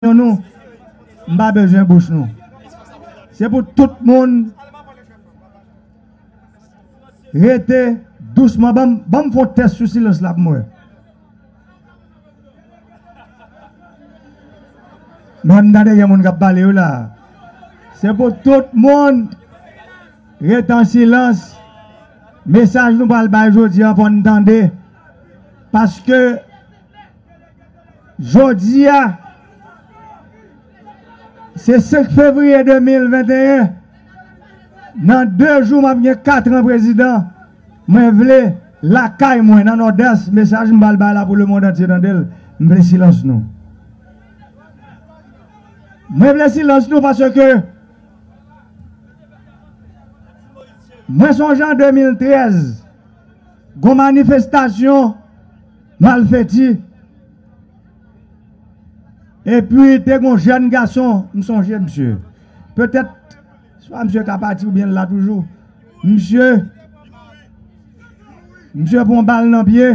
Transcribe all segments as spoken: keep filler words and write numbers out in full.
nou, m pa bezwen bouch nou. Se pou tout moun rete dousman. Ban m, ban m fè yon tès sou silans la pou m wè. Men m tande gen moun k ap pale wi la. Se pou tout moun rete an silans. Mesaj nou pral bay jodi a, fò n tande. Paske jodi a, se senk fevriye de mil venteyen. Nan de jou, m ap gen kat an prezidan. Mwen vle lakay mwen nan Nòdès, mesaj m pral bay la pou lemonn antye tande l. M vle silans nou. Mwen vle silans nou paske mwen sonje an de mil trèz, gon manifestasyon Malfeti. Epi te gon jèn gason, m sonje misye. Petèt, swa misye ka pati oubyen l la toujou. Misye, misye pran bal nan pye.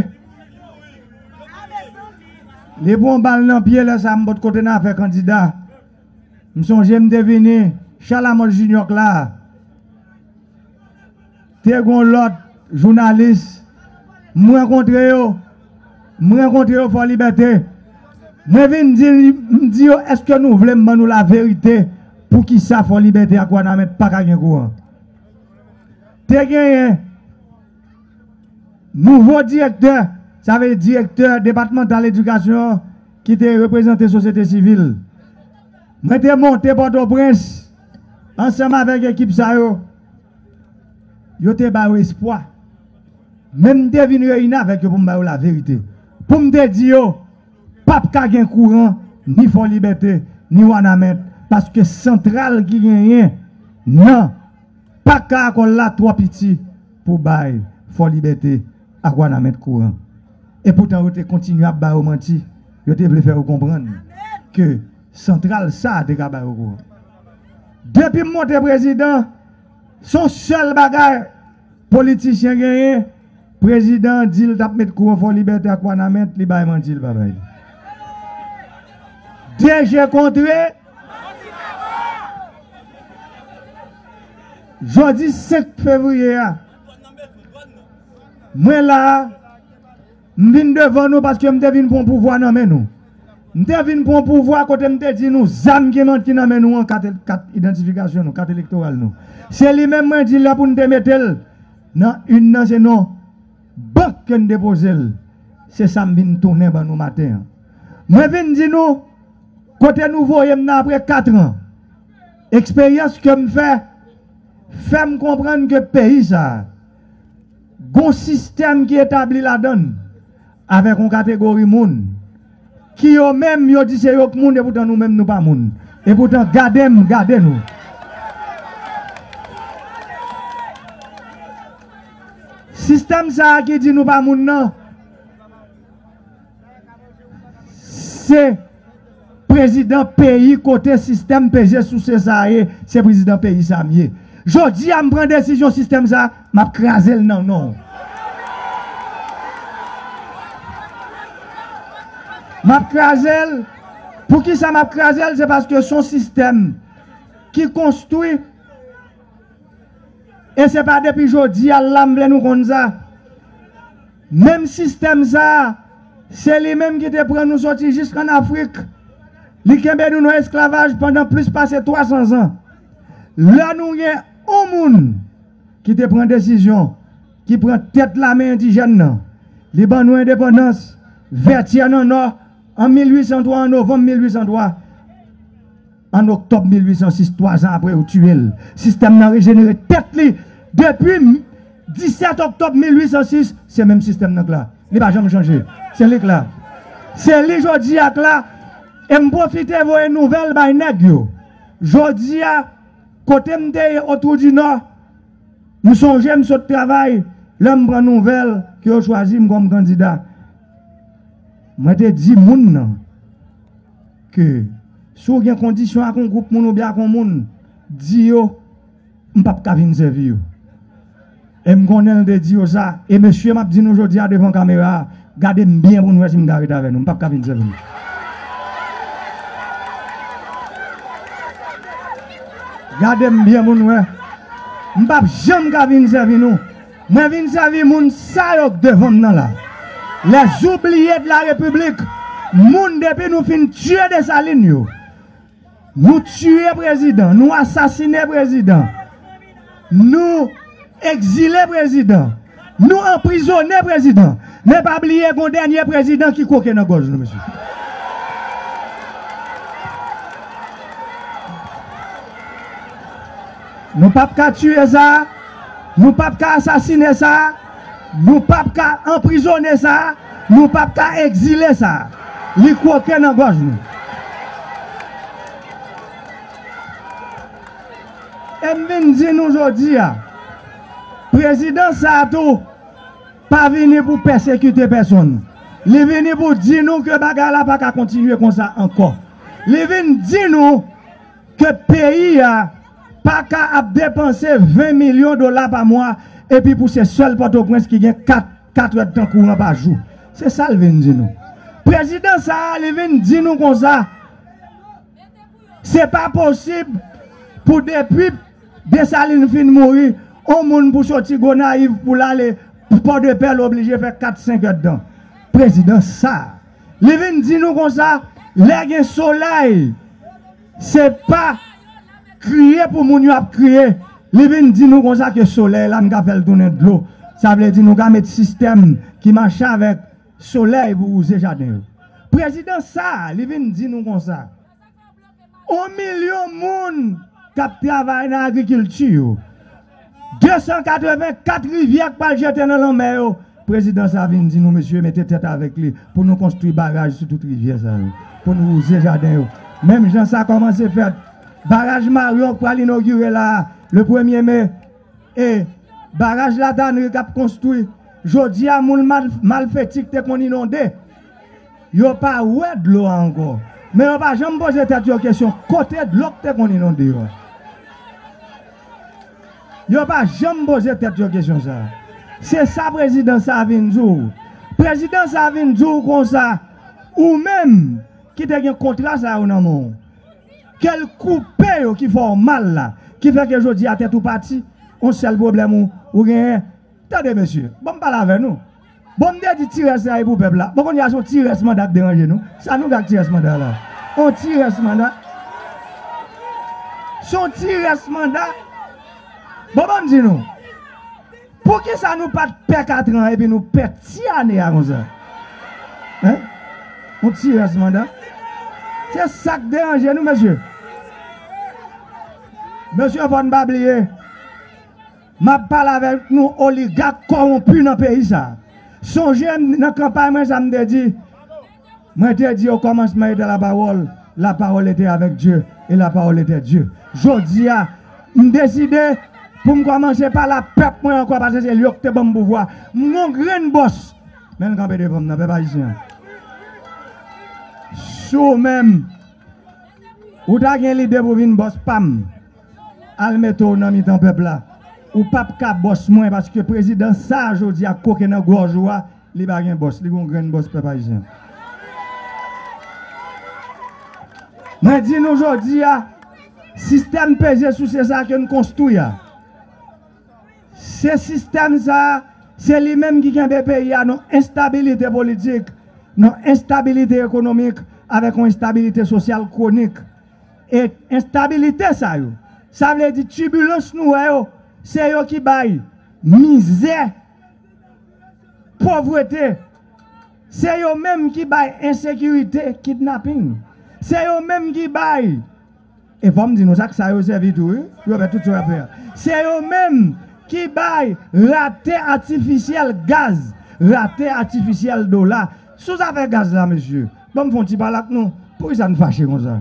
Li pran bal nan pye, lè sa m potko te nan afè kandida. M sonje m te vini Chalamont Junior k la. Te gon lòt jounalis, m rankontre yo, m rankontre yo Fò Libète. Mwen vin di, m di yo, èske nou vle m ban nou laverite poukisa Fò Libète ak Wanament pa ka gen kouran? Te genyen nouvo direktè, sa vle di direktè depatmantal edikasyon an ki te reprezante sosyete sivil. Mwen te monte Pòtoprens ansanm avèk ekip sa yo. Yo te ba yo espwa. Men m te vin reyini avèk yo pou m ba yo laverite. Pou m te di yo, p ap ka gen kouran ni Fò Libète, ni Wanament, paske santral ki genyen nan pak Karakòl la twò piti pou bay Fò Libète ak Wanament kouran. Epoutan, yo te kontinye ap ba yo manti. Yo te vle fè yo konprann ke santral sa a te ka ba yo kouran. Depi m monte prezidan, se yon sèl bagay politisyen genyen, prezidan an di l t ap met kouran Fò Libète ak Wanament, li bay manti, li pa bay li. De je kontre, jodi senk fevriye a, mwen la a, m vin devan nou paske m te vin pran pouvwa nan men nou. M te vin pran pouvwa kote m te di nou zam ki nan, ki nan men nou an, kat, kat idantifikasyon nou, kat elektoral nou. Se li menm mwen di lè pou n te mete l nan inn nan, se nan bank ke n depoze l. Se sa m vin tounen ban nou maten an. Mwen vin di nou, kote nou voye m nan apre kat an, eksperyans ke m fè, fè m konprann ke peyi sa a, gon sistèm ki etabli ladan l avèk yon kategori moun ki yo menm yo di se yo k moun, epoutan nou menm nou pa moun. Epoutan, gade m, gade nou. Sistèm sa a ki di nou pa moun nan, se prezidan peyi kote sistèm peze souse sa a ye, se prezidan peyi sa a m ye. Jodi a, m pran desizyon sistèm sa a, m ap kraze l nan non w. M ap kraze l. Poukisa m ap kraze l? Se paske se yon sistèm ki konstwi. E se pa depi jodi a la m vle nou konn sa. Menm sistèm sa a, se li menm ki te pran nou soti jis ann Afrik. Li kenbe nou nan esklavaj pandan plis pase twa san zan. Lè nou gen yon moun ki te pran desizyon, ki pran tèt lame endijèn nan, li ban nou endepandans, Vètyè nan Nò, an mil uit san twa, an novanm mil uit san twa. An oktòb mil uit san sis, twa zan apre, yo tiye l. Sistèm nan rejenere tèt li. Depi m-, disèt oktòb mil uit san sis, se menm sistèm nan k la. Li pa janm chanje. Se li k la. Se li jodi a k la. E m pwofite voye nouvèl bay nèg yo. Jodi a, kote m te ye Otwou di Nò, m sonje m sot travay, lè m pran nouvèl ke yo chwazi m kòm kandida. Mwen te di moun nan ke si w gen kondisyon ak yon gwoup moun oubyen ak yon moun, di yo, m p ap ka vin sèvi yo. E m konnen l te di yo sa. E mesye, m ap di nou jodi a devan kamera a, gade m byen pou n wè si m ka ret avè nou. M p ap ka vin sèvi nou. Gade m byen pou n wè. M p ap janm ka vin sèvi nou. Mwen vin sèvi moun sa yo k devan m nan la. Les oubliés de la République. Moun depi nou fin tiye Desalin yo. Nou tiye prezidan, nou asasine prezidan. Nou egzile prezidan. Nou anprizone prezidan. Men pa bliye gon dènye prezidan ki kwoke nan gòj nou, mesye. Nou p ap ka tiye sa, nou p ap ka asasine sa, nou p ap ka anprizone sa, nou p ap ka egzile sa. Li kwoke nan gòj nou. E m vin di nou jodi a, prezidan sa a tou pa vini pou pèsekite pèsonn. Li vini pou di nou ke bagay la pa ka kontinye konsa ankò. Li vin di nou ke peyi a pa ka ap depanse ven milyon dola pa mwa, epi pou se sèl Pòtoprens ki gen kat, kat èdtan kouran pa jou. Se sa l vin di nou. Prezidan sa a, li vin di nou konsa, se pa posib pou depi Desalin fin mouri, on moun pou soti Gonayiv pou l ale Pòdepè, l oblije fè kat, senk èdtan. Prezidan sa a, li vin di nou konsa, lè gen solèy, se pa kriye pou moun yo ap kriye. Li vin di nou konsa ke solèy la, n ka fè l tounen dlo. Sa vle di nou ka met sistèm ki mache avèk solèy pou wouze jaden yo. Prezidan sa a, li vin di nou konsa, on milyon moun k ap travay nan agrikilti yo. De san katreven kat rivyè k pral jete nan lanmè yo. Prezidan sa a vin di nou, mesye, mete tèt avèk li pou nou konstwi baraj sou tout rivyè sa yo, pou nou wouze jaden yo. Menm jan sa kòmanse fèt, baraj Maryon k pral inogire la a, le premye me, e baraj Latanri k ap konstwi. Jodi a, moun mal, malfeti k te konn inonde, yo pa wè dlo a ankò. Men yo pa janm poze tèt yo kesyon kote dlo k te konn inonde yo a. Yo pa janm poze tèt yo kesyon sa a. Se sa prezidan sa a vin di w. Prezidan sa a vin di w konsa, ou menm ki te gen kontra sa yo nan men w, ke l koupe yo ki fè w mal la, ki fè ke jodi a tèt ou pati, yon sèl pwoblèm ou, ou genyen. Tande, mesye, ban m pale avè nou. Bon, m te di ti rès la e pou pèp la. Bon, kounye a se yon ti rès manda k deranje nou. Sa nou gen ak ti rès manda la? Yon ti rès manda. Se yon ti rès manda. Bon, ban m di nou. Poukisa nou pa t pè katran epi nou pè ti ane a konsa? Hein? Yon ti rès manda. Se sa k deranje nou, mesye. Mesye, fò n pa bliye. M ap pale avèk nou oligak kòwonpi nan peyi sa a. Sonje m nan kanpay mwen sa m te di. Mwen te di, au commencement était la parole, la parole était avec Dieu, et la parole était Dieu. Jodi a, m deside pou m kòmanse pale a pèp mwen ankò, paske se li yo ki te ban m pouvwa. M gon grenn bòs, men l kanpe devan m nan, pèp ayisyen an. Si w menm, ou ta gen lide pou vin bòs pa m, al mete w nan mitan pèp la. Ou p ap ka bòs mwen, paske prezidan sa a jodi a koke nan gòj ou a, li pa gen bòs, li gon grenn bòs pèp ayisyen. Mwen di nou jodi a, sistèm peze souse sa a ke n konstwi a, se sistèm sa a, se li menm ki kenbe peyi a nan enstabilite politik, nan enstabilite ekonomik, avèk yon enstabilite sosyal kwonik. E enstabilite sa yo, sa vle di tibilans nou wè yo, se yo ki bay mizè, povrete, se yo menm ki bay ensekirite, kidnaping, se yo menm ki bay, e fò m di nou sa, k sa yo sèvi tou, wi, yo fè tout sa yo ap fè a. Se yo menm ki bay rate atifisyèl gaz, rate atifisyèl dola. Sou zafè gaz la, mesye, ban m fè yon ti pale ak nou. Poukisa n fache konsa?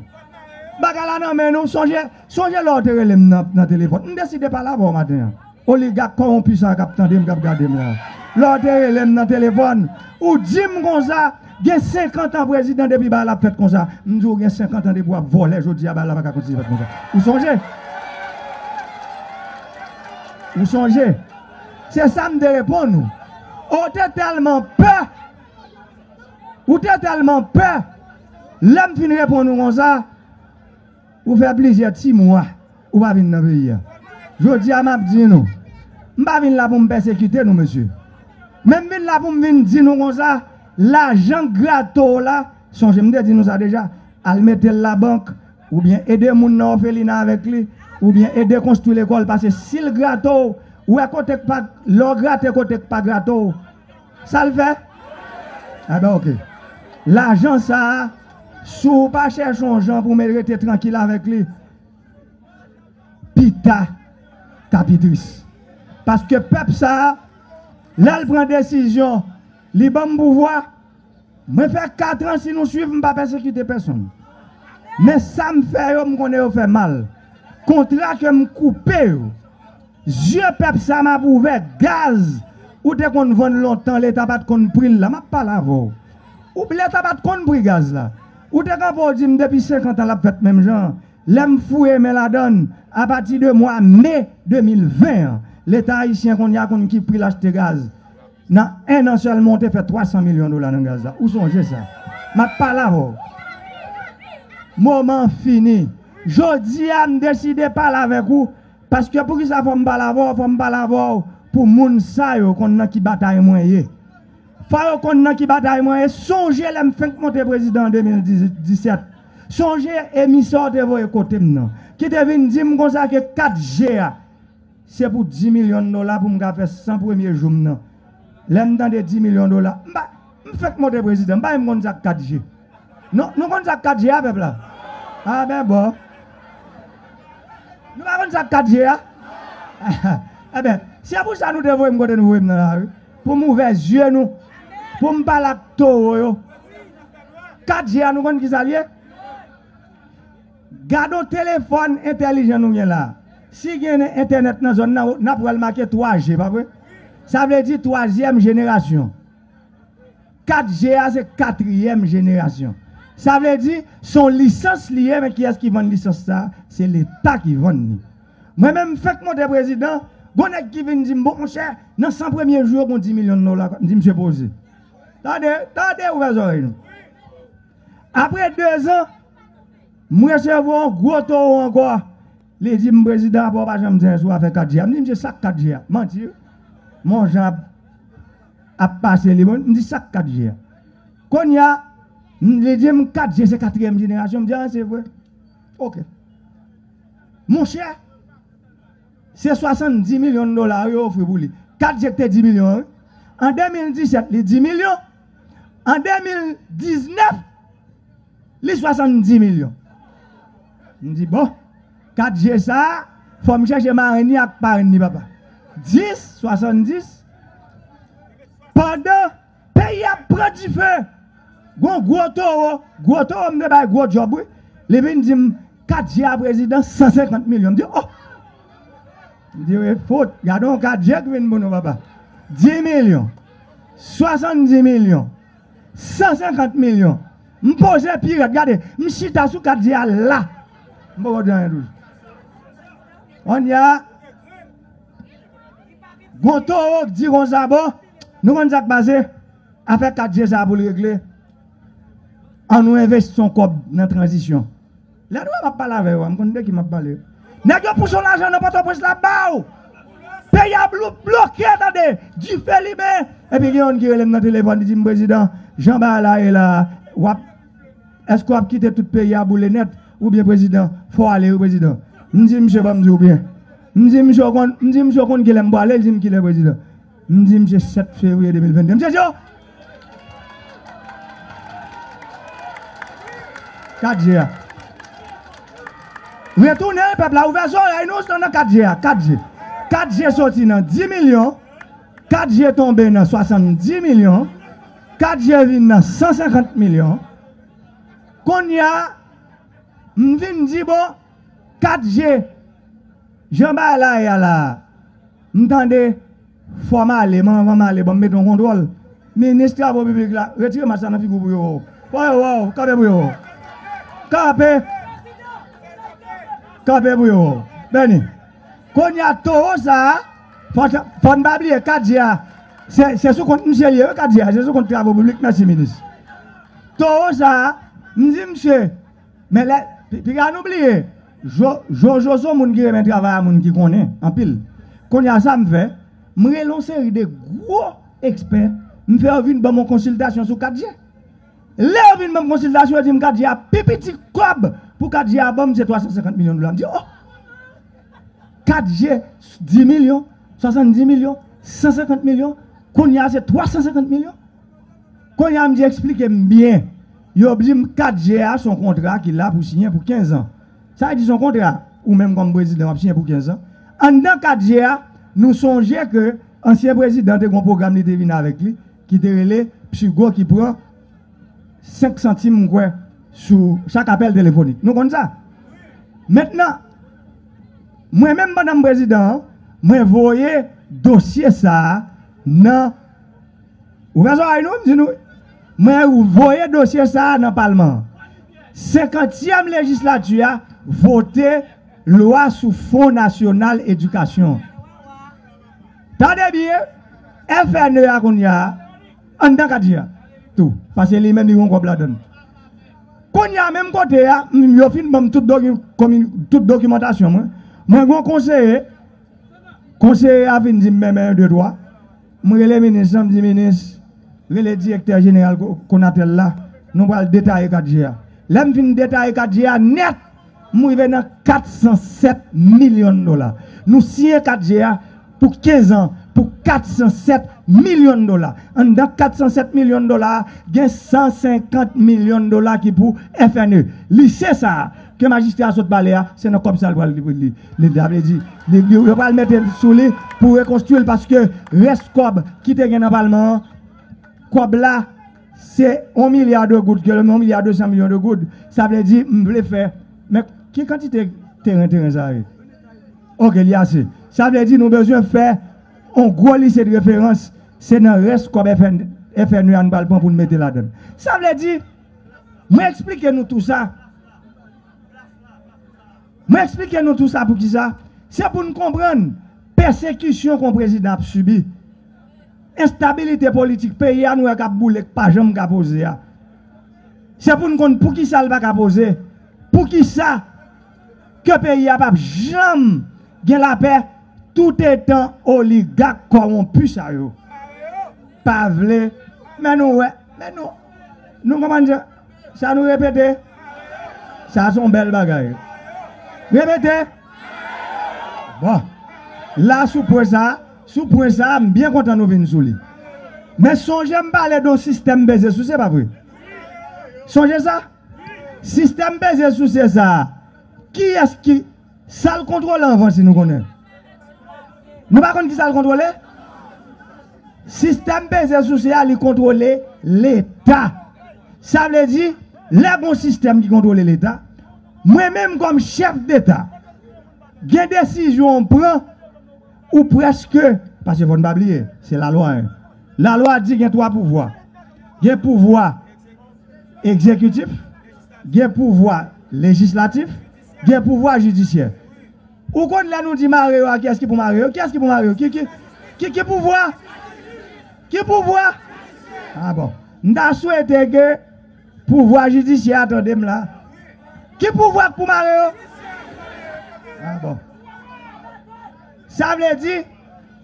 Bagay la nan men nou, sonje, sonje lè w te rele m nan, nan telefòn. M deside pale avè w maten an. Oligak kòwonpi sa k ap tande m, k ap gade m la. Lè w te rele m nan telefòn, ou di m konsa, gen senkant an prezidan depi bagay la ap fèt konsa. M di w gen senkant an depi w ap vòlè, jodi a bagay la pa ka kontinye fèt konsa. Ou sonje? Ou sonje? Se sa m te reponn ou. Ou te tèlman pè. Ou te tèlman pè. Lè m fin reponn ou konsa, ou fè plizyè ti mwa. Ou pa vin nan peyi a. Jodi a, m ap di nou, m pa vin la pou m pèsekite nou, mesye. Men m vin la pou m vin di nou konsa, lajan grato w la, sonje m te di nou sa deja, al mete l labank, oubyen ede moun nan òfelina avèk li, oubyen ede konstwi lekòl, paske si l grato w, ou wè kote k pa, lè w grate kote k pa grato w, sa l fè? Enben, oke. Lajan sa a, si w pa chèche yon jan pou w rete trankil avèk li, pita, t ap pi tris. Paske pèp sa a, lè l pran desizyon, li ban m pouvwa, mwen fè kat an, si nou swiv, m pa pèsekite pèsonn. Men sa m fè yo, m konnen yo fè mal. Kontra ke m koupe yo, zye pèp sa m ap ouvè, gaz, ou te konn vann lontan, Leta pa t konn pri l la, m ap pale avè w. Ou, Leta pa t konn pri gaz la. Ou te kanpe, w di m depi senkant an l ap fèt menm jan an. Lè m fouye men ladan l, apati de mwa me de mil ven an, Leta ayisyen kounye a konn ki pri l achte gaz. Nan en an sèlman, w te fè twa san milyon dola nan gaz la. Ou sonje sa? M ap pale avè w. Moman an fini. Jodi a, m deside pale avèk ou, paske poukisa fò m pale avè w? Fò m pale avè w pou moun sa yo konn nan ki batay mwen ye. Fò yo konn nan ki batay mwen ye. Sonje lè m fenk monte prezidan an de mil disèt. Sonje emisè w te voye kote m nan, ki te vin di m konsa ke kat G a, se pou dis milyon dola pou m ka fè san premye jou m nan. Lè m tande dis milyon dola, m pa, m fenk monte prezidan, m pa menm konn sa k kat G. Non, nou konn sa k kat G a, pèp la? A ben bon. Nou pa konn sa k kat G a? Enben, se pou sa nou te voye m kote nou voye m nan la, wi. Pou m ouvè zye nou. Pou m pale ak towo yo. Kat G a, nou konn ki sa l ye? Gade yon telefòn entèlijan nou gen la. Si gen entènèt nan zòn nan, n ap wè l make twa G, pa vre? Sa vle di twazyèm jenerasyon. Kat G a se katriyèm jenerasyon. Sa vle di, se yon lisans li ye, men kiyès ki vann lisans sa a? Se Leta ki vann li. Mwen menm, m fenk monte prezidan, gon nèg ki vin di m, bon, monchè, nan san premye jou yo, gon dis milyon dola. M di, misye poze. Tande, tande, ouvè zòrèy nou. Apre dezan, m resevwa yon gwo towo ankò. Li di m, prezidan, apa w pa janm di anyen sou afè kat G a? M di, misye, sa k kat G a? Manti, wi. Men yon jan ap, ap pase li, bon, m di, sa k kat G a? Kounye a, m, li di m, kat G se katriyèm jenerasyon. M di, a, se vre. Oke. Monchè, se swasanndis milyon dola yo ofri pou li. Kat G te dis milyon, wi. An de mil disèt, li dis milyon. An de mil diznèf, li swasanndis milyon. M di, bon, kat G sa a, fò m chèche marenn li ak parenn li, papa. Dis, swasanndis, pandan peyi a ap pran dife, gon gwo towo, gwo towo, m te bay gwo djòb, wi. Li vin di m, kat G a prezidan, san senkant milyon. M di, oh! M di, wi, fout, gade yon kat G ki vin pou nou, papa. Dis milyon, swasanndis milyon, san senkant milyon. M poze pi rèd, gade, m chita sou kat G a la. M poko di anyen toujou. Kounye a, gon towo k di konsa, bon, nou konn sa k pase? Afè kat G sa a pou l regle, ann nou envesti yon kòb nan tranzisyon. Lè nou wè m ap pale avè yo a, m konn de ki m ap pale. Nèg yo pouse yon lajan nan Pòtoprens la ba w. Peyi a blo-, bloke, tande. Dife limen. Epi gen youn ki rele m nan telefòn, li di m, prezidan, jan bagay la ye la, w ap, èske w ap kite tout peyi a boule nèt? Oubyen, prezidan, fò w ale, wi, prezidan. M di misye, ban m di w byen. M di misye, w konn, m di misye, w konn kilè m pwale? Li di m, kilè, prezidan? M di misye, sèt fevriye de mil venn de. Misye di, oh! Kat G a. Retounen, pèp la, ouvè zòrèy nou, se nan kat G a, kat G. Kat G soti nan dis milyon, kat G tonbe nan swasanndis milyon, kat G vin nan san senkant milyon. Kounye a, m vin di, bon, kat G, jan bagay la ye a la, m tande, fò m ale, men anvan m ale, ban m mete yon kontwòl. Minis travo piblik la, retire mask la nan figi w pou yo wè w. Fò yo wè w, kanpe pou yo wè w. Kanpe. Kanpe pou yo wè w. Beni. Kounye a, towo sa a, fò, fò n pa bliye kat G a, se, se sou kont misye l ye, wi, kat G a, se sou kont travo piblik, mèsi, minis. Towo sa a, m di misye, men lè, pi-, piga nou bliye, Jo, Jojo se yon moun ki renmen travay a moun ki konnen anpil. Kounye a sa m fè, m rele yon seri de gwo ekspè, m fè yo vin ban m yon konsiltasyon sou kat G. Lè yo vin ban m konsiltasyon, yo di m kat G a pi piti kòb pou kat G a ban m se twa san senkant milyon dola. M di, oh! Kat G, dis milyon, swasanndis milyon, san senkant milyon, kounye a se twa san senkant milyon. Kounye a m di eksplike m byen. Yo di m kat G a se yon kontra ki la pou siyen pou kenz an. Sa vle di se yon kontra ou menm kòm prezidan w ap siyen pou kenz an. Anndan kat G a, nou sonje ke ansyen prezidan te gen yon pwogram li te vin avèk li ki te rele Psigo ki pran senk santim m kwè sou chak apèl telefonik. Nou konn sa? Mentnan, mwen menm pandan m prezidan an, mwen voye dosye sa a nan Ou fè zòrèy nou, m di nou. Mwen voye dosye sa a nan palman an. Senkantyèm lejislati a vote lwa sou Fon Nasyonal Edikasyon. Tande byen, F N E a kounye a, anndan kat G a tou, paske li menm li gen kòb ladan l. Kounye a, menm kote a, m, yo fin ban m tout, doki, komi, tout dokimantasyon mwen. Mwen gen yon konseye, Konseye a vin di m men men yon de twa. M rele minis lan, m di, minis, rele direktè jeneral Ko-, Konatel la, nou pral detaye kat G a. Lè m fin detaye kat G a nèt, m rive nan kat san sèt milyon dola. Nou siyen kat G a pou kenz an pou kat san sèt milyon dola. Anndan kat san sèt milyon dola a, gen san senkant milyon dola ki pou F N E. Lise sa a, ke majistra a sot pale a, se nan kòb sa l pral li, li, li, sa vle di, li, li, yo pral mete l sou li pou rekonstwi l, paske rès kòb ki te gen nan palman an, kòb la, se yon milya de goud, ke yon milya de san milyon de goud. Sa vle di, m vle fè, men ki kantite teren, teren sa ye? Ok, li ase. Sa vle di, nou bezwen fè yon gwo lise de referans, se nan rès kòb F N, F N E a nou pral pran pou n mete ladan l. Sa vle di, Mwen eksplike nou tou sa. Mwen eksplike nou tou sa pou ki sa? Se pou n konprann pèsekisyon ke yon prezidan ap sibi. Enstabilite politik peyi a nou wè k ap boule, k pa janm ka poze a. Se pou n konn pou ki sa l pa ka poze. Pou ki sa ke peyi a p ap janm gen lapè toutetan oligak kòwonpi sa yo pa vle. Men nou wè, men nou, nou kòmanse, sa nou repete? Sa se yon bèl bagay. Repete. Bon. La, sou pwen sa, sou pwen sa, m byen kontan nou vin sou li. Men sonje m pale de yon sistèm peze souse, pa vre? Sonje sa? Sistèm peze souse sa a, kiyès ki, sa l kontwole anvan, si nou konnen? Nou pa konn ki sa l kontwole? Sistèm peze souse a, li kontwole Leta. Sa vle di, lè gon sistèm ki kontwole Leta, mwen menm kòm chèf deta, gen desizyon w pran, ou prèske, paske fò n pa bliye, se lalwa, en. Lalwa di gen twa pouvwa. Gen pouvwa egzekitif, gen pouvwa lejislatif, gen pouvwa jidisyè. Ou konn lè nou di mare yo a, kiyès ki pou mare yo? Kiyès ki pou mare yo? Ki, ki, ki, ki pouvwa? Ki pouvwa? Ah bon. M ta swete ke pouvwa jidisyè a tande m la. Ki pouvwa k pou mare yo? Ah bon. Sa vle di,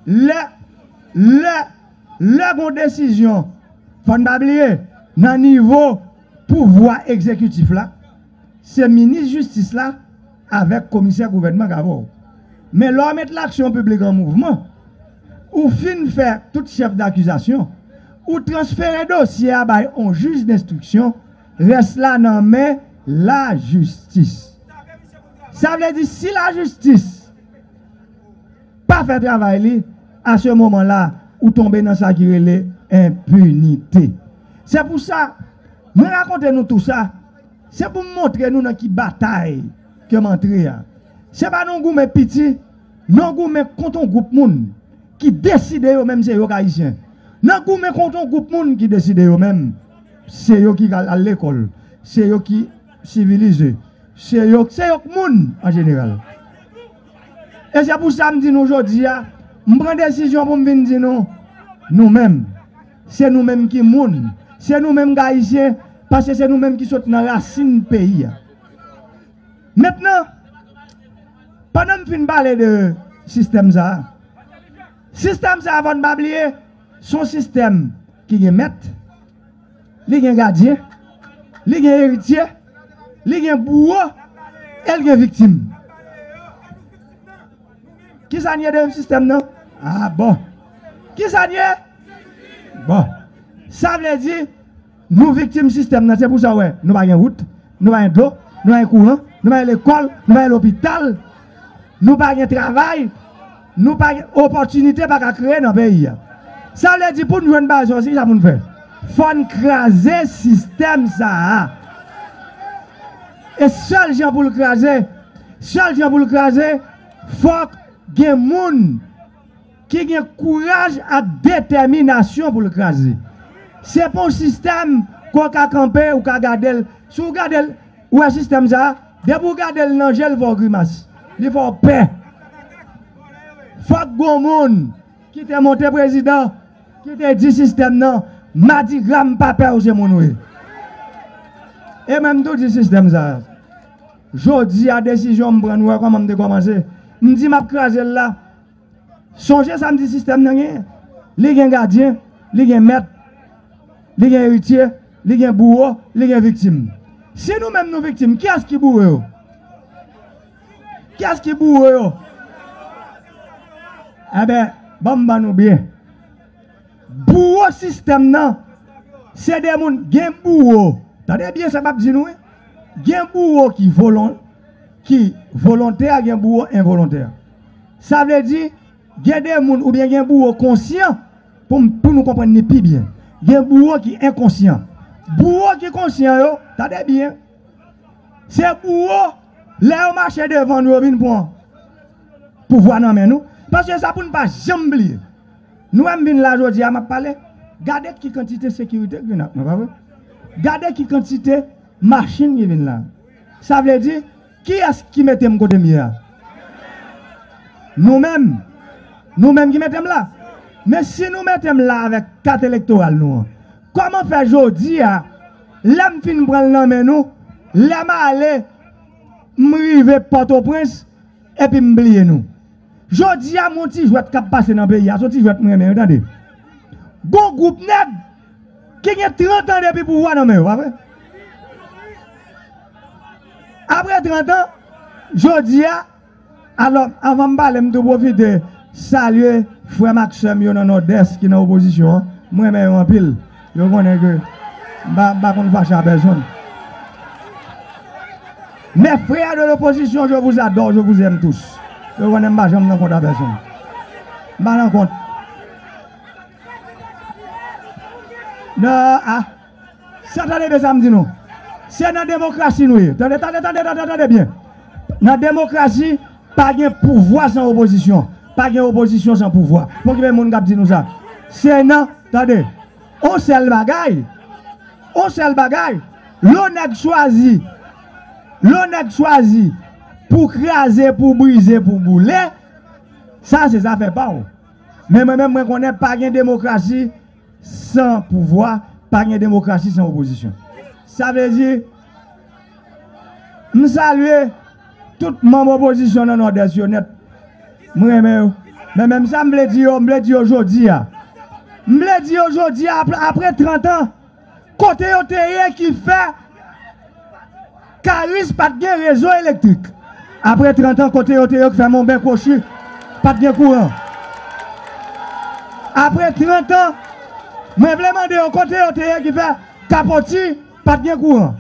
lè, lè, lè gon desizyon, fò n pa bliye, nan nivo pouvwa egzekitif la, se minis jistis la avèk komisè gouvènman k avè w. Men lè w met laksyon piblik an mouvman, ou fin fè tout chèf dakizasyon, ou transfere dosye a bay yon jij denstriksyon, rès la nan men lajistis. Sa vle di, si lajistis pa fè travay li, a se moman la, ou tonbe nan sa ki rele enpinite. Se pou sa, mwen rakonte nou tou sa, se pou m montre nou nan ki batay ke m antre a. Se pa nan goumen piti, nan goumen kont yon gwoup moun ki deside yo menm se yo k Ayisyen. Nan goumen kont yon gwoup moun ki deside yo menm se yo ki al, al lekòl, se yo ki sivilize. Se yo, se yo k moun an jeneral. E se pou sa m di nou jodi a, m pran desizyon pou m vin di nou, nou menm, se nou menm ki moun, se nou menm k Ayisyen, paske se nou menm ki sot nan rasin peyi a. Mentnan, Pandan m fin pale de sistèm sa a, sistèm sa a, fò n pa bliye, se yon sistèm ki gen mèt, li gen gadyen, li gen eritye, li gen bouwo, e li gen viktim. Kisa n ye de sistèm nan? Ah bon. Kisa n ye? Bon. Sa vle di, nou viktim sistèm nan. Se pou sa w wè, nou pa gen wout, nou pa gen dlo, nou pa gen kouran, nou pa gen lekòl, nou pa gen lopital, nou pa gen travay, nou pa gen opòtinite pa ka kreye nan peyi a. Sa vle di pou n jwenn bagay sa, se kisa pou n fè? Fò n kraze sistèm sa a. E sèl jan pou l kraze, sèl jan pou l kraze, fòk gen moun ki gen kouraj ak detèminasyon pou l kraze. Se pa yon sistèm ke w ka kanpe, ou ka gade l. Si w gade l, ou wè sistèm sa a, depi w gade l nan je l, fè w grimas. Li fè w pè. Fòk gon moun ki te monte prezidan, ki te di sistèm nan, Madigra, m pa pè w, se moun ou ye. E mwen, m tou di sistèm sa a. Jodi a, desizyon m pran, nou wè kòman m te kòmanse. M di m ap kraze l la. Sonje sa m di sistèm nan genyen. Li gen gadyen, li gen mèt, li gen eritye, li gen bouwo, li gen viktim. Si nou menm nou viktim, kiyès ki bouwo yo? Kiyès ki bouwo yo? Enben, ban m ban nou byen. Bouwo sistèm nan, se de moun gen bouwo. Tande byen sa m ap di nou, wi. Gen bouwo ki volon, ki volontè, gen bouwo envolontè. Sa vle di, gen de moun oubyen gen bouwo konsyan, pou m, pou nou konprann li pi byen. Gen bouwo ki enkonsyan. Bouwo ki konsyan yo, tande byen, se bouwo, lè yo mache devan nou, yo vin pran pouvwa nan men nou. Paske sa pou n pa janm bliye. Nou wè m vin la jodi a, m ap pale. Gade ki kantite sekirite ki vin ak mwen, pa vre? Gade ki kantite machin ki vin la. Sa vle di, kiyès ki mete m kote m ye a? Nou menm. Nou menm ki mete m la. Men si nou mete m la avèk kat elektoral nou an, kòman fè jodi a, lè m fin pran l nan men nou, lè m ale, m rive Pòtoprens, epi m bliye nou? Jodi a, m yon ti jwèt k ap pase nan peyi a, se yon ti jwèt m renmen, wi, tande. Gon gwoup nèg ki gen trant an depi pouvwa nan men yo, pa vre? Apre trant an, jodi a, alò, anvan m pale, m tou pwofite salye frè m ak sè m yo nan Nòdès ki nan opozisyon an. M renmen yo anpil. Yo konnen ke m pa, m pa konn fache a pèsonn. Mes frères de l'opposition, je vous adore, je vous aime tous. Yo konnen m pa janm nan kont a pèsonn. M pa nan kont. Non, ah. Sa tande byen sa m di nou. Se nan demokrasi nou ye. Tande, tande, tande, tande, tande byen. Nan demokrasi, pa gen pouvwa san opozisyon. Pa gen opozisyon san pouvwa. Poko gen moun k ap di nou sa. Se nan, tande, on sèl bagay. On sèl bagay. Lè yon nèg chwazi, lè yon nèg chwazi pou kraze, pou brize, pou boule, sa se zafè pa w. Men mwen menm, mwen konnen pa gen demokrasi san pouvwa, pa gen demokrasi san opozisyon. Sa vle di, m salye tout manm opozisyon nan Nòdès yo nèt. M renmen yo. Men menm sa m vle di yo, m vle di yo jodi a. M vle di yo jodi a, apre, apre trant an, kote yo te ye ki fè Karis pa t gen rezo elektrik? Apre trant an, kote yo te ye ki fè Monben Kwochi pa t gen kouran? Apre trant an, mwen vle mande yo kote yo te ye ki fè Kapoti pa t gen kouran?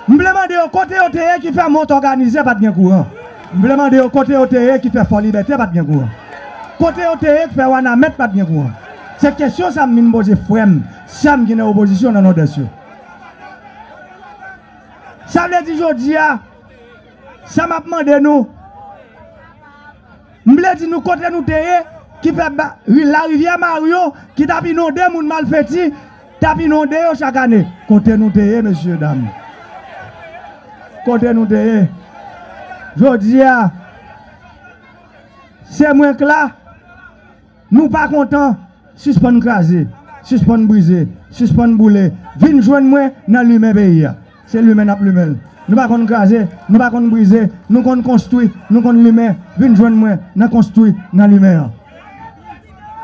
M vle mande yo kote yo te ye ki fè Mont Òganize pa t gen kouran? M vle mande yo kote yo te ye ki fè Fò Libète pa t gen kouran? Kote yo te ye ki fè Wanament pa t gen kouran? Se kesyon sa m vin poze frè m, sè m ki nan opozisyon nan Nòdès yo. Sa vle di jodi a, sa m ap mande nou, m vle di nou kote nou te ye, ki fè ba, ri, larivyè Maryon, ki t ap inonde moun Malfeti, t ap inonde yo chak ane. Kote nou te ye, mesye dam? Kote nou te ye? Jodi a, se mwen k la. Nou pa kontan, sispann kraze, sispann brize, sispann boule. Vin jwenn mwen nan limen peyi a. Se limen n ap limen l. Nou pa konn kraze, nou pa konn brize, nou konn konstwi, nou konn limen. Vin jwenn mwen nan konstwi, nan limen an.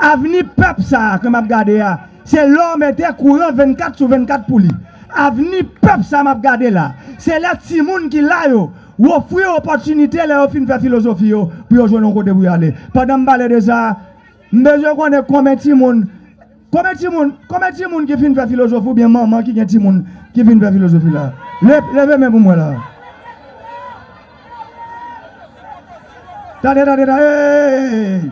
Avni pèp sa a ke m ap gade a, se lè w mete kouran vennkat sou vennkat pou li. Avni pèp sa a m ap gade la, se lè timoun ki la yo, w ofri yo opòtinite lè yo fin fè filozofi yo, pou yo jwenn yon kote pou yo ale. Pandan m pale de sa, m bezwen konnen konbyen timoun, konbyen timoun, konbyen timoun ki fin fè filozofi oubyen manman ki gen timoun ki fin fè filozofi la. Le-, leve men pou mwen la. Tande, tande, tande. Hey!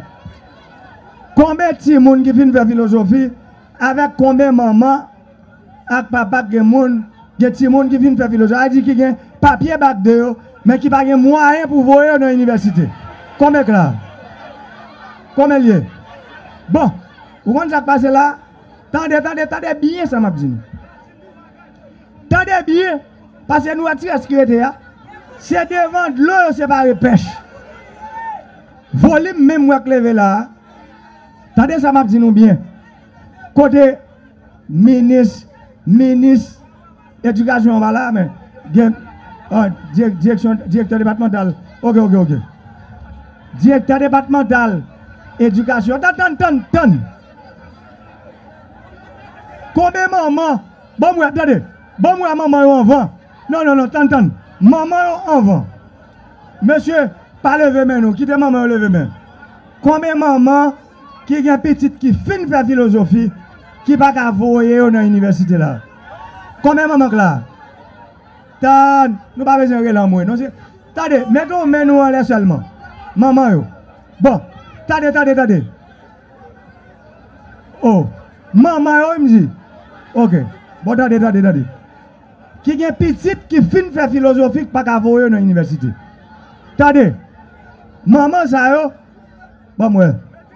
Konbyen timoun ki fin fè filozofi avèk konbyen manman ak papa k gen moun, gen timoun ki fin fè filozofi, sa vle di ki gen papye bak de yo, men ki pa gen mwayen pou voye yo nan inivèsite? Konbyen k la? Konbyen l ye? Bon, ou konn sa k pase la? Tande, tande, tande byen sa m ap di nou. Tande byen, paske nou wè ti rès ki rete a, se devan dlo yo separe pèch. Volim menm wè k leve la a. Tande sa m ap di nou byen. Kote minis, minis edikasyon an pa la, men gen, ah, dirèk-, direksyon, direktè depatmantal. Oke, oke, oke. Direktè depatmantal edikasyon. Tann, tann, tann, tann. Konbyen manman? Ban m wè, tande. Ban m wè manman yo anvan. Non, non, non, tann, tann. Manman yo anvan. Mesye, pa leve men nou. Kite manman yo leve men. Konbyen manman ki gen pitit ki fin fè filozofi, ki pa ka voye yo nan inivèsite la? Konbyen manman k la? Tann, nou pa bezwen rele anmwe, non, se, tande, mete yon men nou anlè sèlman. Manman yo. Bon, tande, tande, tande. Oh, manman yo, wi, m di. Oke. Bon, tande, tande, tande. Ki gen pitit ki fin fè filozofi k pa ka voye yo nan inivèsite. Tande. Manman sa yo, ban m wè.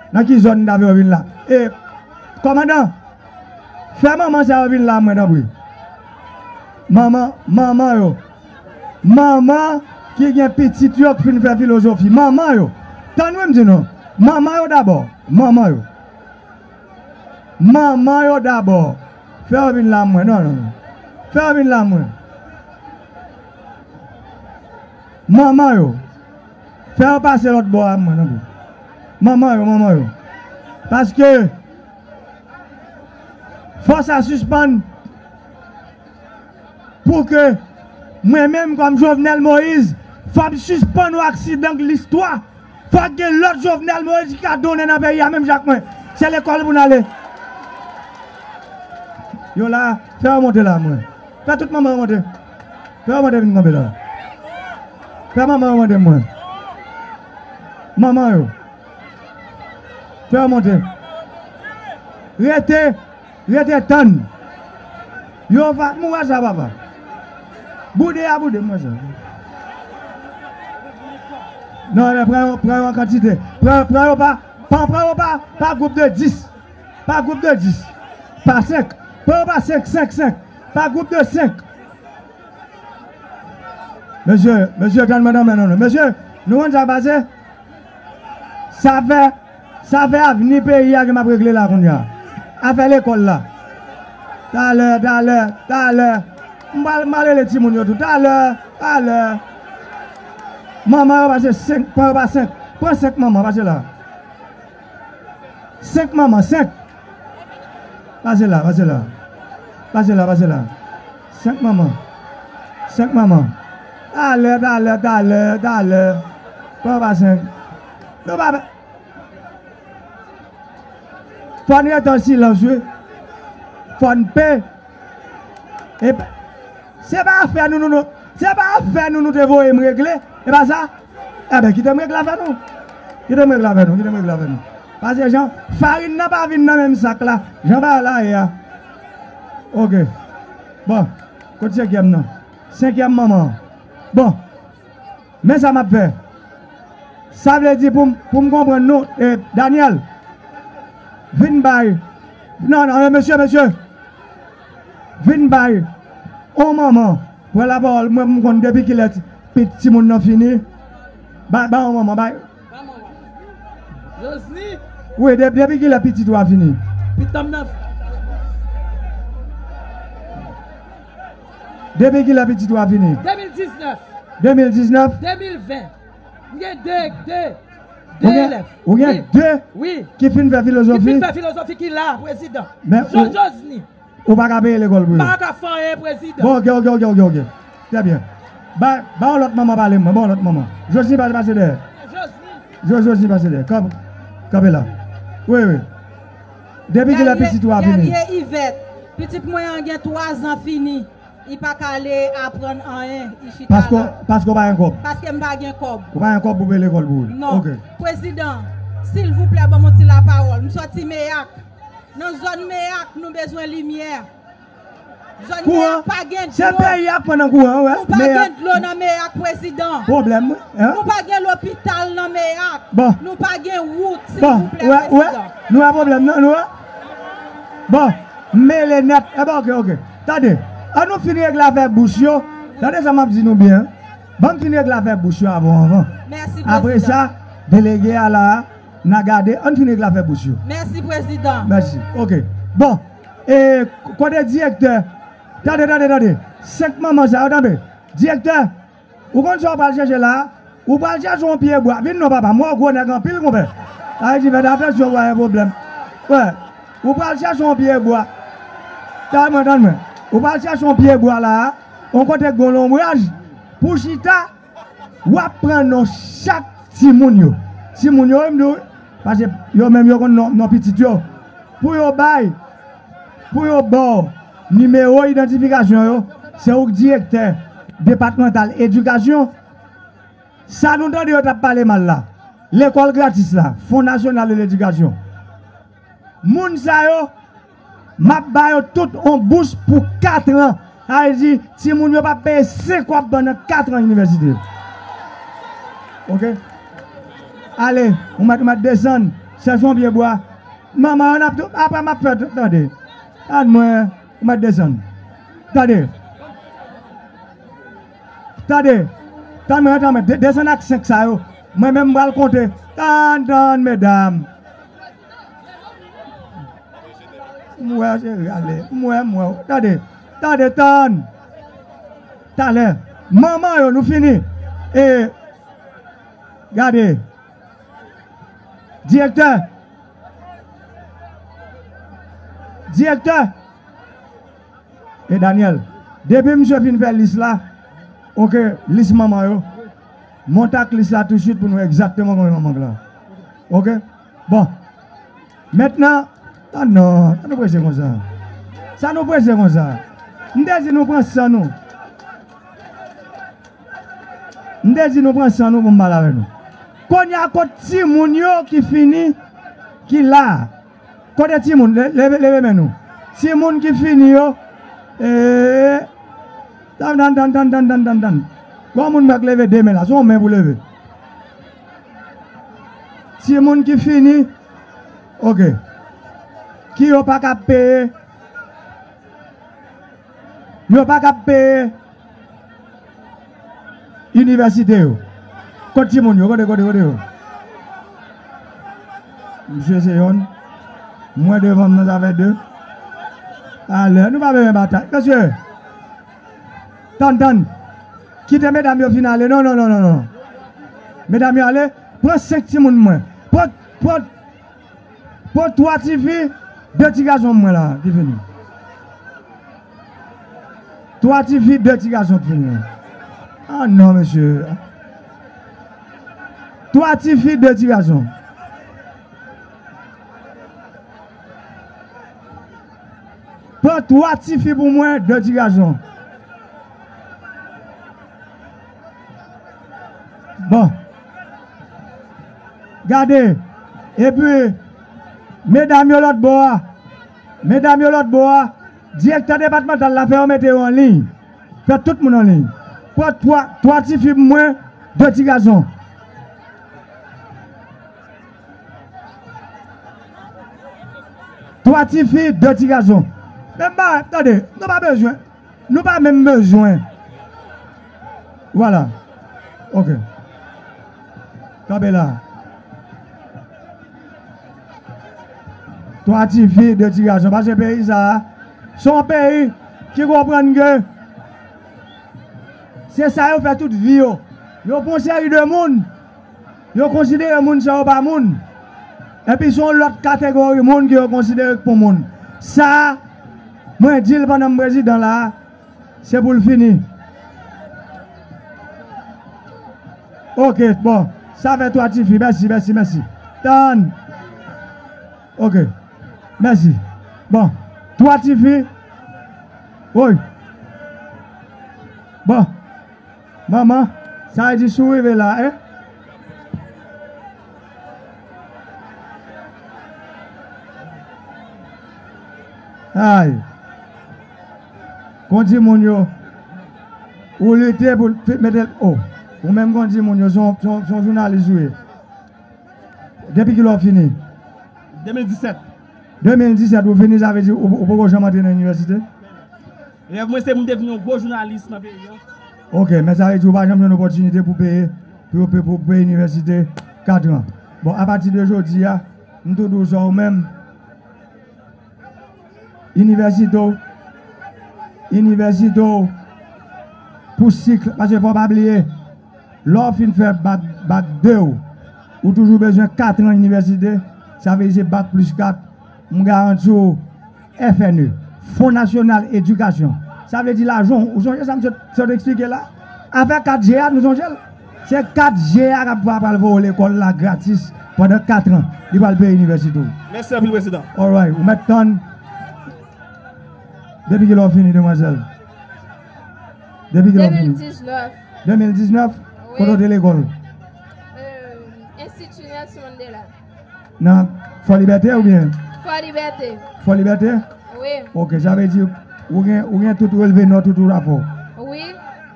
Nan ki zòn n ta fè yo vin la? E, kòmandan, fè manman sa yo vin la, mwen, tanpri. Manman, manman yo. Manman ki gen pitit yo k fin fè filozofi. Manman yo. Tann wi m di nou. Manman yo dabò. Manman yo. Manman yo dabò. Fè yo vin la mwen. Non, non, non. Fè yo vin la mwen. Manman yo. Fè yo pase lòt bò a mwen, non. Manman yo, manman yo. Paske fò sa sispann. Pou ke mwen menm kòm Jovenel Moïse, fò m sispann yon aksidan k listwa. Fòk gen lòt Jovenel Moïse ki ka donnen nan peyi a menm jan ak mwen. Se lekòl pou n ale. Yo la, fè yo monte la, mwen. Fè tout manman yo monte. Fè yo monte vin kanpe la. Fè manman yo monte, mwen. Manman yo. Fè yo monte. Rete. Rete tann. Yo va, m wè sa, papa. Boude a boude, m wè sa. Non, men pran yo, pran yo an kantite. Pran, pran yo pa, pa, pran yo pa, pa gwoup de dis. Pa gwoup de dis. Pa senk. Pran yo pa senk, senk, senk. Pa gwoup de senk. Mesye, mesye, tann mwen, tann mwen, non, non. Mesye, nou konn sa k pase? Sa fè, sa fè avni peyi a ke m ap regle la kounye a. Afè lekòl la. Talè, talè, talè. M pral, m pral rele timoun yo tou. Talè, talè. Manman yo pase senk, pran yo pa senk. Pran senk manman, pase la. Senk manman, senk. Pase la, pase la. Pase la, pase la. Senk manman. Senk manman. Talè, talè, talè, talè. Pran pa senk. Nou pa, fò n rete an silans, wi. Fò n pe. E pa, se pa afè nou, nou, nou, se pa afè nou, nou te voye m regle. E pa sa? Enben, kite m regle afè nou. Kite m regle afè nou, kite m regle afè nou. Pase jan, farin nan pa vin nan menm sak la. Jan bagay la ye a. Oke. Bon, kot senkyèm nan? Senkyèm manman an. Bon. Men sa m ap fè. Sa vle di pou m, pou m konprann nou, e, Daniel, vin bay. Non, non, e, mesye, mesye. Vin bay. On manman. Pran lapawòl, mwen, m konn depi kilè ti, pi, timoun nan fini. Bay, bay on manman, bay. Wi, de, depi kilè pitit ou a fini. Pitit m nan. Depi kilè pitit ou a fini? De mil diznèf. De mil diznèf? De mil ven. M gen de, de, de elèv. Ou gen de ki fin fè filozofi? Ki fin fè filozofi ki la, prezidan. Men Jean Josny. Ou pa ka peye lekòl pou yo? M pa ka fè anyen, prezidan. Bon, ok, ok, ok, ok, ok. Trè byen. Ba, ba yon lòt manman pale mwen, ba yon lòt manman. Josny pa pase dèyè. Josny. Jo, Josny pase dèyè. Kanpe, kanpe la. Wi, wi. Depi kilè pitit ou a fini? Guerrier Yvette. Pitit mwen an gen twa zan fini. Li pa ka ale aprann anyen. Li chita la. Paske, paske w pa gen kòb? Paske m pa gen kòb. Ou pa gen kòb pou peye lekòl pou li? Non. Ok. Prezidan, silvouplè, ban m yon ti lapawòl. M sòti Meyak. Nan zòn Meyak, nou bezwen limyè. Zòn Meyak pa gen dlo. Se peyi a k pran nan kouran, wè. Nou pa gen dlo nan Meyak, prezidan. Pwoblèm, wi. Nou pa gen lopital nan Meyak. Bon. Nou pa gen wout, silvouplè, prezidan. Nou wè pwoblèm nan, nou wè. Bon, m mele nèt. E bon, ok, ok. Tande, an nou fin regle afè bouch yo. Tande sa m ap di nou byen. Ban m fin regle afè bouch yo avan, avan. Mèsi, prezidan. Apre sa, delege a la, n a gade, an fin regle afè bouch yo. Mèsi, prezidan. Mèsi. Ok. Bon, e, kote direktè? Tande, tande, tande. Senk manman sa yo, tande. Direktè, ou konn sa w pral chèche la? Ou pral chèche yon pye bwa. Vin non, papa. M wè w gwo nèg anpil, konpè. Sa vle di, fè atansyon, w gen pwoblèm. Wè. Ou pral chèche yon pye bwa. Tann mwen, tann mwen. Ou pral chèche yon pye bwa la, yon kote k gen yon lonbraj, pou chita. W ap pran non chak timoun yo. Timoun yo, wi, m di w, paske yo menm yo konn non, non pitit yo. Pou yo bay, pou yo ba w nimewo idantifikasyon yo, se ou k direktè depatmantal edikasyon. Sa nou tande yo t ap pale mal la, lekòl gratis la, Fonds National de l'Éducation. Moun sa yo, m ap ba yo tout on bous pou kat an. Sa vle di, timoun yo p ap peye senk kòb pandan kat an inivèsite. Ok? Ale, ou mèt, ou mèt desann, chèche yon pye bwa. Manman yo, n ap tou, apre m ap fè tout, tande. Tann mwen, ou mèt desann. Tande. Tande. Tann mwen, tann mwen. De-, desann ak senk sa yo. Mwen menm, m pral konte. Tann, tann, medam. M wè, cheri, ale. M wè, m wè. Tande. Tande, tann. Talè. Manman yo, nou fini. E, gade. Direktè. Direktè. E Daniel, depi misye fin fè lis la, ok, lis manman yo, monte ak lis la tousuit pou nou wè egzakteman konbyen manman k la. Ok? Bon. Mentnan, ah non, sa nou prese konsa? Sa nou prese konsa? M te di nou pran san nou. M te di nou pran san nou pou m pale avè nou. Kounye a, kot timoun yo ki fini, ki la? Kote timoun? Le-, leve, leve men nou. Timoun ki fini yo. Ee. Tann, tann, tann, tann. Gon moun mèk leve de men la. Se yon men pou leve. Timoun ki fini. Ok. Ki yo pa ka peye. Yo pa ka peye inivèsite yo. Kot timoun yo? Kote, kote, kote yo? Misye se yonn. Mwen devan m nan, sa fè de. Talè, nou pa bezwen batay. Mesye, tann, tann. Kite medam yo fin ale. Non, non, non, non, non. Medam yo ale. Pran senk timoun mwen. Pran, pran Pran twa tifi, de ti gason mwen la, ki fini. Twa tifi, de ti gason ki fini. Ah non, mesye. Twa tifi, de ti gason. Pran twa tifi pou mwen, de ti gason. Bon. Gade. Epi, medam yo lòt bò a. Medam yo lòt bò a. Direktè depatmantal la fè yo mete yo an liy. Fè tout moun an liy. Pran twa, twa tifi pou mwen, de ti gason. Twa tifi, de ti gason. Menm bagay, tande, nou pa bezwen. Nou pa menm bezwen. Vwala. Ok. Kanpe la. Twa tifi, de ti gason. Paske peyi sa a, se yon peyi ki konprann ke Se sa yo fè tout vi yo. Yo pran yon seri de moun, yo konsidere moun sa yo pa moun. Epi se yon lòt kategori moun ke yo konsidere k pou moun. Sa, mwen di l pandan m prezidan la, se pou l fini. Ok, bon, sa fè twa tifi. Mèsi, mèsi, mèsi. Tann. Ok. Mèsi. Bon, twa tifi. Woy. Bon. Manman, sa vle di si w rive la, en? Ay. Kon di moun yo, ou lite pou l mete l o. Ou menm kon di moun yo, se yon, se yon, se yon jounalis ou ye. Depi kilè w fini? De mil disèt. De mil disèt ou fini, sa vle di ou, ou poko janm antre nan inivèsite? Rèv mwen se pou m te vin yon gwo jounalis nan peyi an. Ok, men sa vle di ou pa janm jwenn opòtinite pou peye, pou yo pe-, pou peye inivèsite kat an. Bon, apati de jodi a, m tou di w sa ou menm, inivèsite w, inivèsite w, pou sik, paske fò w pa bliye, lè w fin fè bak, bak de w, ou toujou bezwen kat an inivèsite, sa vle di se bak plis kat, m garanti w, F N E, Fon Nasyonal Edikasyon. Sa vle di lajan, ou sonje sa m sot, sot eksplike la? Afè kat G a, nou sonje l? Se kat G a k ap pral voye w lekòl la gratis pandan kat an. Li pral peye inivèsite w. Mèsi anpil, Prezidan. Alright, ou mèt tann. Depi kilè w fini, demwazèl? Depi kilè w fini? De mil diznèf. De mil diznèf? Wi. Kote w te lekòl? Euh, Enstiti Nelson Mandela. Nan Fò Libète oubyen? Fò Libète. Fò Libète? Wi. Ok, sa vle di ou gen, ou gen tout relve nòt ou tou la fò? Wi.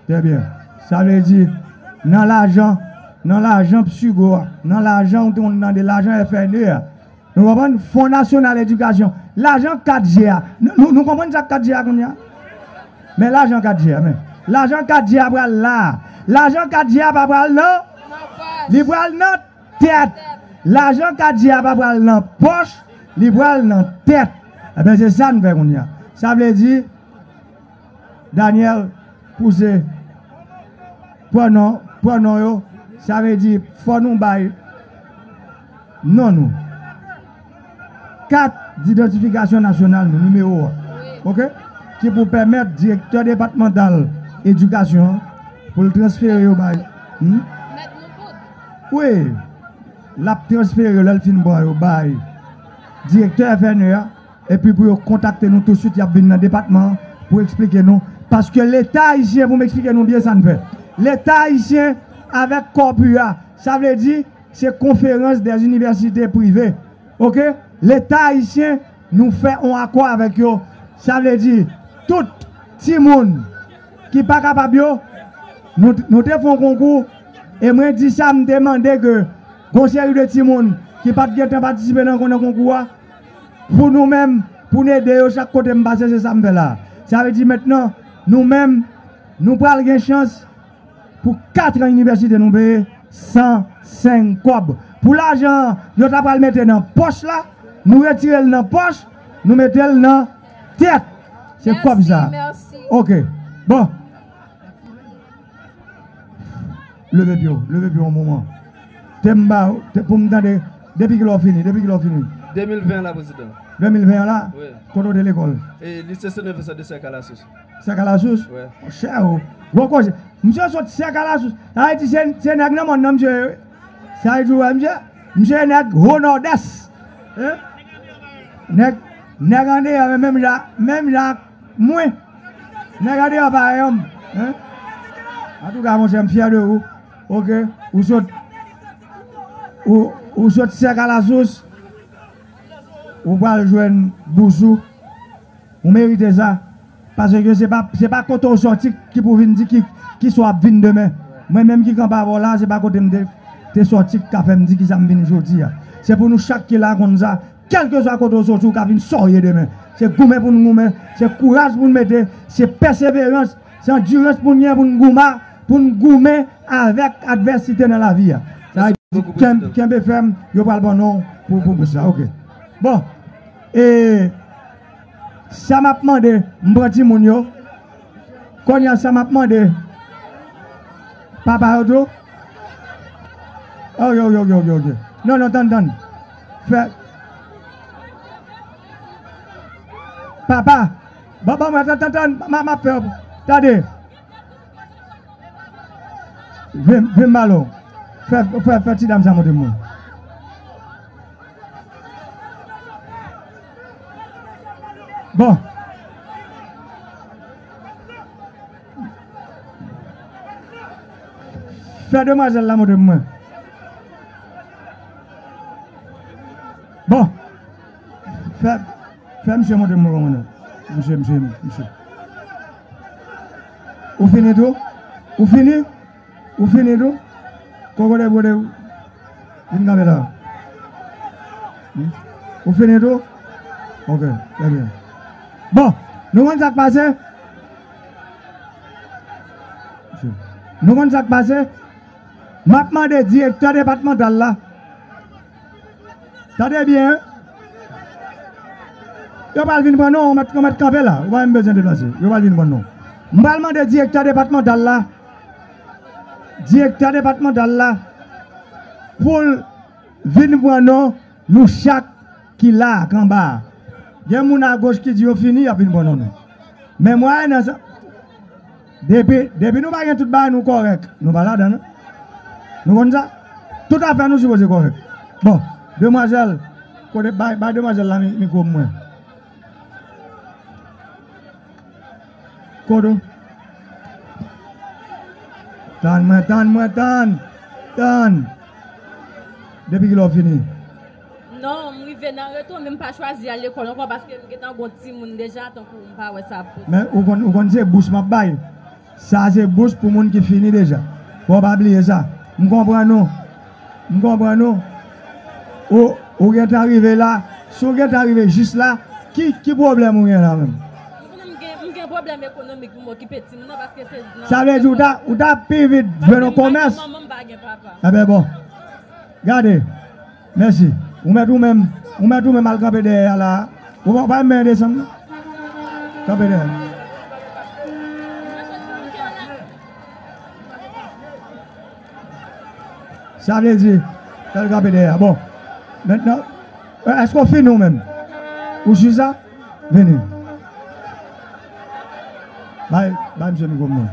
Trè byen. Sa vle di, nan lajan, nan lajan Psigo a, nan lajan ou te konn tande, lajan F N E a, nou konprann? Fon Nasyonal Edikasyon, lajan kat G a. Nou, nou, nou konprann sa k kat G a kounye a? Men lajan kat G a, men. Lajan kat G a pral la. Lajan kat G a pa pral nan, li pral nan tèt. Lajan kat G a pa pral nan pòch, li pral nan tèt. Ebyen, se sa n fè kounye a. Sa vle di, Daniel, pouse, pran non, pran non yo, sa vle di, fò nou bay non nou. Kat didantifikasyon nasyonal nou, nimewo a. Ok? Ki pou pèmèt direktè depatmantal edikasyon an, pou l transfere yo bay. Hmm? Wi. L ap transfere yo lè l fin pran yo bay direktè F N E a, epi pou yo kontakte nou touswit, y ap vin nan depatman an pou eksplike nou. Paske Leta ayisyen, pou m eksplike nou byen sa n fè. Leta ayisyen avèk Corpu a, sa vle di, se Conférence des Universités Privées. Ok? Leta ayisyen, nou fè yon akò avèk yo. Sa vle di, tout timoun ki pa kapab yo, nou, nou te fè yon konkou, e mwen di sa, m te mande ke gon seri de timoun ki pa t gentan patisipe nan, nan konkou a, pou nou menm, pou n ede yo chak kote m pase, se sa m fè la. Sa vle di mentnan, nou menm, nou pral gen chans pou kat an inivèsite nou peye san senk kòb. Pou lajan an, yo ta pral mete nan pòch la, nou retire l nan pòch, nou mete l nan tèt. Se kòb sa. Mèsi, mèsi. Ok. Bon. Leve pye w, leve pye w yon moman. Te m ba, te, pou m tande, depi kilè w fini, depi kilè w fini? De mil ven la, Prezidan. De mil ven an la? Wi. Kote w te lekòl? E, Lise Sen Vensan de Sèkalasous. Sèkalasous? Wi. Monchè, o. Gwo koze. Misye sot Sèkalasous. Sa vle di se, se nèg nan mòn nan misye ye, wi. Sa vle di, wè, misye, misye nèg Ho Nòdès. Hein? Nèg, nèg andeyò, men menm jan, menm jan ak mwen. Nèg andeyò parèy an m. Hein? Antouka, monchè, m fyè de ou. Ok? Ou sot, ou, ou sot Sèkalasous. Ou pral jwenn bous ou. Ou merite sa. Paske se pa, se pa kote w sòti ki pou vin di ki, kisa w ap vin demen. Mwen menm ki kanpe avè w la, se pa kote m te, te sòti ki ka fè m di kisa m vin jodi a. Se pou nou chak ki la konn sa, kèlkeswa kote w sòti, ou ka vin sa w ye demen. Se goumen pou n goumen, se kouraj pou n mete, se pèseverans, se andirans pou n gen pou n goumen, pou n goumen avèk advèsite nan lavi a. Sa vle di, kenb-, kenbe fèm, yo pral ban non pou, pou bous la. Ok. Bon. E sa m ap mande, m pran timoun yo. Kounye a, sa m ap mande, Papa yo tou? Ok, ok, ok, ok, ok. Non, non, tann, tann. Fè. Papa, ban, ban mwen, tann, tann, tann, m a, m a fè, tande. Vin, vin, Malo. Fè, fè, fè ti dam sa montre mwen. Bon. Fè demwazèl la montre mwen. Bon. Fè, fè misye montre mwen kòman non. Misye, misye, misye. Ou fini tou? Ou fini? Ou fini tou? Kokote bwode, vin kanpe la. Hmm? Ou fini tou? Ok, trè byen. Bon, nou konn sa k pase? Nou konn sa k pase? M ap mande direktè depatmantal la. Tande byen, wi. Yo pral vin pran non, ou mèt, ou mèt kanpe la. Ou pa menm bezwen deplase. Yo pral vin pran non. M pral mande direktè depatmantal la. Direktè depatmantal la. Pou l vin pran non, nou chak ki la, k anba a. Gen moun agoch ki di yo fini, y ap vin pran non nou. Men mwayen nan sa. Depi, depi nou pa gen tout bagay, nou kòrèk. Nou pa ladan, non. Nou konn sa? Tout afè nou sipoze kòrèk. Bon, demwazèl, kote, bay, bay demwazèl la mi-, mikwo mwen. Kodo. Tann mwen, tann mwen, tann. Tann. Depi kilè w fini? Non, m rive nan retou, men m pa chwazi al lekòl ankò paske m gentan gon timoun deja, tankou m pa wè sa posib. Men ou konn, ou konn se bous m ap bay. Sa se bous pou moun ki fini deja. Fò w pa bliye sa. M konprann ou. M konprann ou. Ou, ou gentan rive la. Si w gentan rive jis la, ki, ki pwoblèm ou gen la menm? M konnen m gen, m gen pwoblèm ekonomik pou m okipe timoun nan paske se nan... Sa vle di ou ta, ou ta pi vit jwenn yon komès? Paske m pa gen manman, m pa gen papa. Enben bon. Gade. Mèsi. Ou mèt ou menm, ou mèt ou menm al kanpe dèyè a la. Ou pa, pa menm desann non. Kanpe dèyè. Sa vle di, fè l kanpe dèyè a. Bon. Mentnan, èske w fini ou menm? Ou si sa? Vini. Bay, bay misye mikwo m non.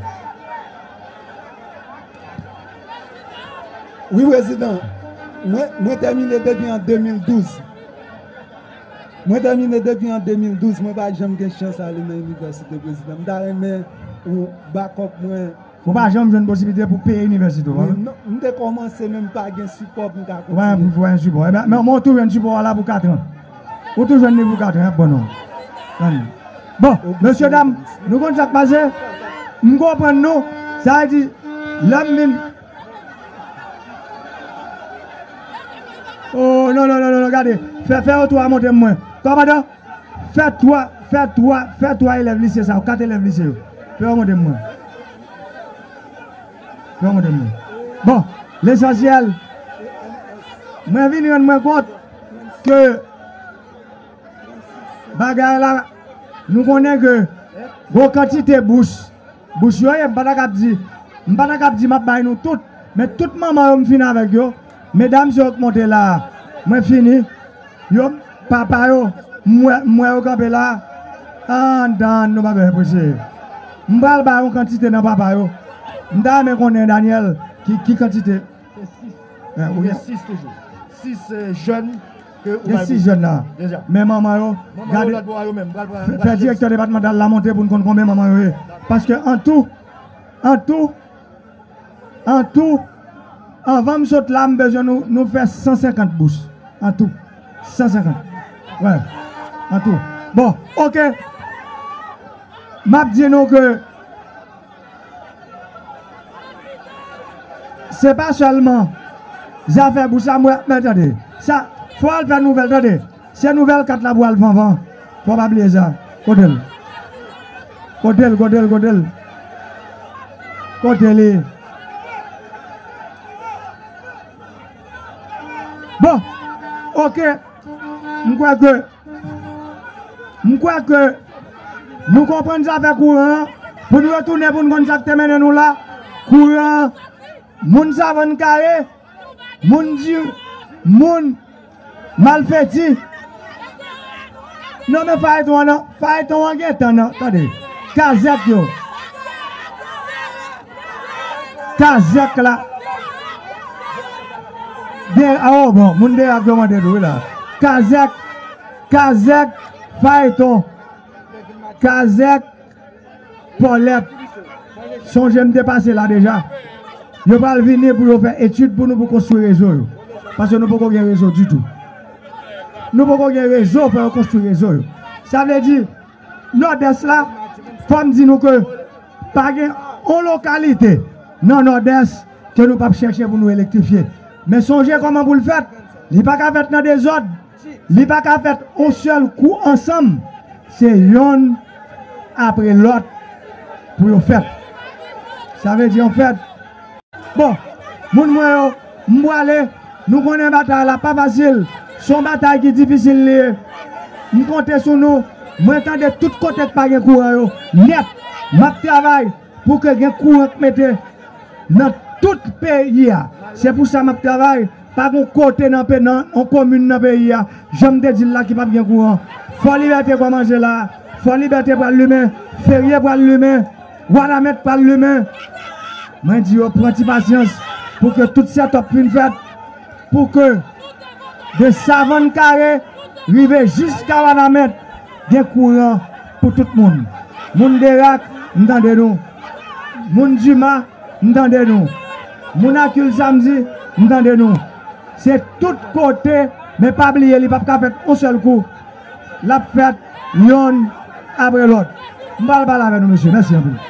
Wi, prezidan. Mwen, mwen tèmine depi an de mil douz. Mwen tèmine depi an de mil douz. Mwen pa janm gen chans ale nan inivèsite, prezidan. M ta renmen ou bakòp mwen. Ou pa janm jwenn posiblite pou peye inivèsite w, pa vre? Non, m te kòmanse, men m pa gen sipò pou m ka kontinye. Ou pa gen, ou pa gen sipò. Enben, men, men ou toujou jwenn sipò a la pou katran. Ou toujou jwenn li pou katran, ap bon non. Tann. Bon, mesye dam, nou konn sa k pase? M konprann nou. Sa vle di, lè m vin. Oh, non, non, non, non, non, gade. Fè, fè yo twa montre m mwen. Kòmandan, fè twa, fè twa, fè twa elèv lise sa yo, kat elèv lise yo. Fè yo montre m mwen. Fè yo montre m mwen. Bon, lesansyèl, mwen vin rann mwen kont ke bagay la, nou konnen ke gwo kantite bous, bous yo ye, m pa ta kab di, m pa ta kab di m ap bay nou tout, men tout manman yo m fin avèk yo, medam sa yo k monte la a, mwen fini, yo, papa yo, m wè, m wè yo kanpe la a, ann, ann, nou pa bezwen prese. M pral bay yon kantite nan papa yo. M ta renmen konnen, Daniel, ki, ki kantite. Gen sis. Gen sis toujou. Sis, eh, jèn ke ou bay bous. Gen sis jèn la. Deja. Men manman yo, manman yo, gade, lòt bò a yo menm, pral, pral, fè, fè direktè depatmantal la monte pou n konn konbyen manman yo ye. Paske an tou, an tou, an tou, anvan m sot la, m bezwen nou, nou fè san senkant bous. An tou. San senkant. Wè. An tou. Bon, oke. M ap di nou ke se pa sèlman zafè bous la, mwen, men tande. Sa, fò al fè nouvèl, tande. Se nouvèl kat la pou al vanvan. Fò pa bliye sa. Kote l? Kote l, kote l, kote l? Kote li? Bon, oke. M kwè ke M kwè ke nou konprann zafè kouran an, pou nou retounen pou n konn sa k te mennen nou la. Kouran an, Moun Savann Kare, moun di, moun Malfeti. Non, men fayeton an, non. Fayeton an gentan, non. Tande. Kazèk yo. Kazèk la. De, a, oh, bon, moun Derak yo mande nou, wi, la. Kazèk, Kazèk, fayeton. Kazèk, Pòlèt, sonje m te pase la deja. Yo pral vini pou yo fè etid pou nou pou konstwi rezo yo. Paske nou poko gen rezo ditou. Nou poko gen rezo pou yo konstwi rezo yo. Sa vle di, Nòdès la, fò m di nou ke pa gen yon lokalite nan Nòdès ke nou p ap chèche pou nou elektrifye. Men sonje kòman pou l fèt. Li pa ka fèt nan dezòd. Li pa ka fèt yon sèl kou ansanm. Se yonn apre lòt pou yo fèt. Sa vle di, anfèt, bon, moun mwen yo, m prale, nou konnen batay la pa fasil. Se yon batay ki difisil li ye. M konte sou nou. Mwen tande tout kote k pa gen kouran yo nèt. M ap travay pou ke gen kouran k mete nan tout peyi a. Se pou sa m ap travay. Pa gen kote nan pe-, nan yon komin nan peyi a, jan m te di l la, ki p ap gen kouran. Fò Libète pral manje la. Fò Libète pral limen. Ferye pral limen. Wanament pral limen. Mwen di yo pran ti pasyans pou ke tout sètòp fin fèt. Pou ke de Savann Kare rive jiska Wanament, gen kouran pou tout moun. Moun Derak, m tande nou. Moun Dima, m tande nou. Moun Akil Samdi, m tande nou. Se tout kote, men pa bliye, li p ap ka fèt yon sèl kou. L ap fèt yonn apre lòt. M pral pale avè nou, mesye. Mèsi anpil.